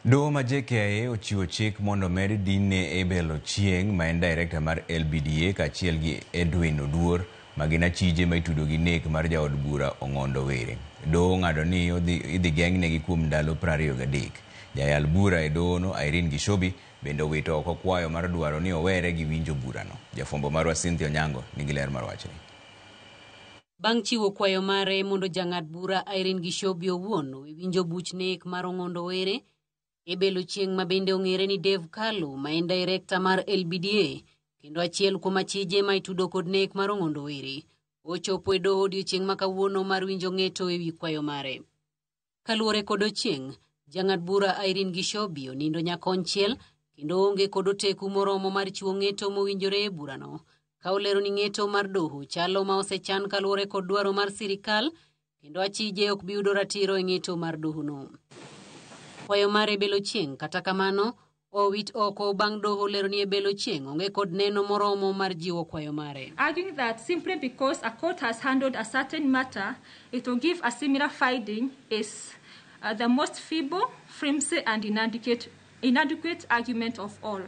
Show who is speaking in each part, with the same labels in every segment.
Speaker 1: Doho ma JKIA ochiwo chik mondo med din ne Abel Ochieng ma en director mar LBDA kaachiel gi Edwin Oduor ma gin achije ma itudo gi nek mar jaod bura Ong'ondo Were. Doho ong'ado ni idhi geng'negi kuom ndalo 23. Jayal bura e dohono Irene Gishobi bende owito oko kwayo mar dwaro ni owere gi winjo burano. Jafwambo marwa Cynthia Onyango nigi ler mar wachni.
Speaker 2: Bang' chiwo kwayo mare mondo jang'ad bura Irene Gishobi owuon owe winjo buch nek mar Ong'ondo Were, Abel Ochieng' ma bende ong'ere ni Dave Kalu ma en director mar LBDA kendo achiel kuom achije ma itudo kod nek mar Ong'ondo Were, ochopo e doho odiochieng' ma kawuono mar winjo ng'eto ewi kwayo mare. Kaluwore kod Ochieng', jang'ad bura Irene Gishobi onindo nyakonchiel kendo onge kod oteku moromo mar chiwo ng'eto mowinjore e burano. Ka olero ni ng'eto mar doho chalo ma osechan kaluwore kod dwaro mar sirikal kendo achije ok bi yudo ratiro e ng'eto mar dohono. Kwayo mar Abel Ochieng' kata kamano owit oko bang' doho lero ni Abel Ochieng' onge kod neno moromo mar jiwo kwayo mare.
Speaker 3: Arguing that simply because a court has handled a certain matter, it will give a similar finding is the most feeble, flimsy and inadequate argument of all.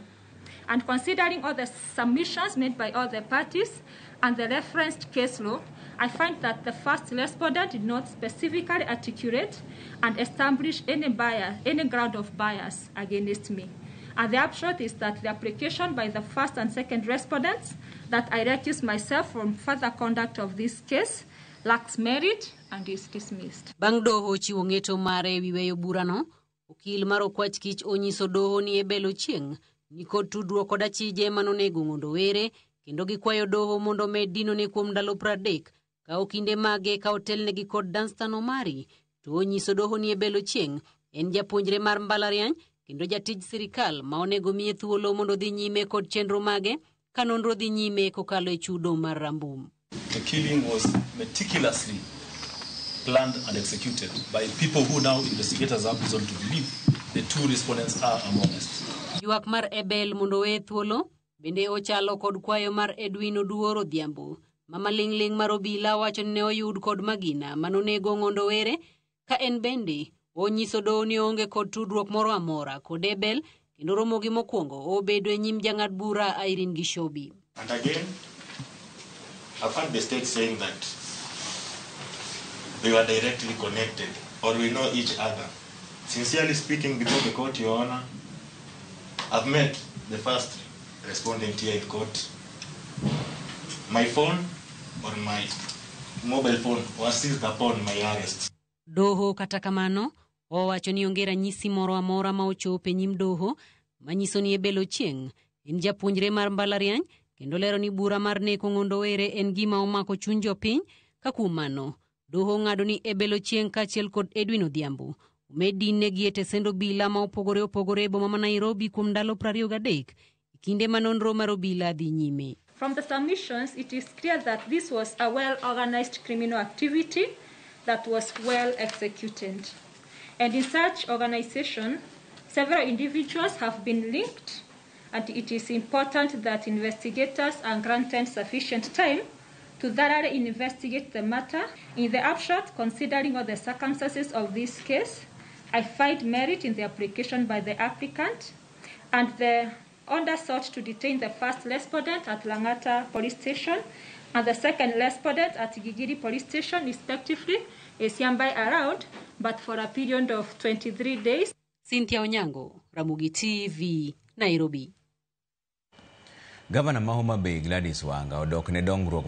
Speaker 3: And considering all the submissions made by all the parties and the referenced case law, I find that the first respondent did not specifically articulate and establish any bias, any ground of bias against me. And the upshot is that the application by the first and second respondents that I recuse myself from further conduct of this case lacks merit and is dismissed.
Speaker 2: Bang' doho chiwo ng'eto mare ewi weyo burano, okil mar Okwach Kich onyiso doho ni Abel Ochieng' nikod tudruok kod achije manonego Ong'ondo Were kendo gikwayo doho mondo omed dinone kuom ndalo 30 ka okinde mage ka otelnegi kod Danstan Omari to onyiso doho ni Abel Ochieng' en japuonjre mar mbalariany kendo jatij sirikal ma onego miye thuolo mondo odhi nyime kod chenro mage ka nonro dhi nyime kokalo e chudo mar Rambum.
Speaker 4: The killing was meticulously planned and executed by people who now investigators have reason to believe the two respondents are amongst.
Speaker 2: Ywak mar Abel mondo owe thuolo bende ochalo kod kwayo mar Edwin Oduor Odhiambo ma maling'ling' mar obila wacho ni ne oyud kod magina manonego Ong'ondo Were ka en bende onyiso doho ni oonge kod tudruok moro amora kod Abel kendo romogi mokwongo obedo e nyim jang'ad bura Irene Gishobi.
Speaker 5: And again, I've heard the state saying that they were directly connected or we know each other. Sincerely speaking, before the court, Your Honor, I've met the first respondent here in court. My phone or my mobile phone was seized upon my arrest.
Speaker 2: Doho kata kamano owacho ni onge ranyisi moro amora ma ochopo e nyim doho manyiso ni Abel Ochieng' en japuonjre mar mbalariany kendo lero ni bura mar neko Ong'ondo Were en gima omako chuny jopiny ka kuom mano doho ong'ado ni Abel Ochieng' kaachiel kod Edwin Odhiambo omed din-negi e tesend obila ma opogore opogore e boma ma Nairobi kuom ndalo 23 e kinde ma nonro mar obila dhi nyime.
Speaker 3: From the submissions, it is clear that this was a well-organized criminal activity that was well executed. And in such organization, several individuals have been linked, and it is important that investigators are granted sufficient time to thoroughly investigate the matter. In the upshot, considering all the circumstances of this case, I find merit in the application by the applicant and the order sought to detain the first respondent at Lang'ata Police Station and the second respondent at Gigiri Police Station, respectively, is hereby allowed, but for a period of 23 days.
Speaker 2: Cynthia Onyango, Ramogi TV, Nairobi.
Speaker 1: Gavana ma Homa Bay Gladys Wanga odok ne dongruok.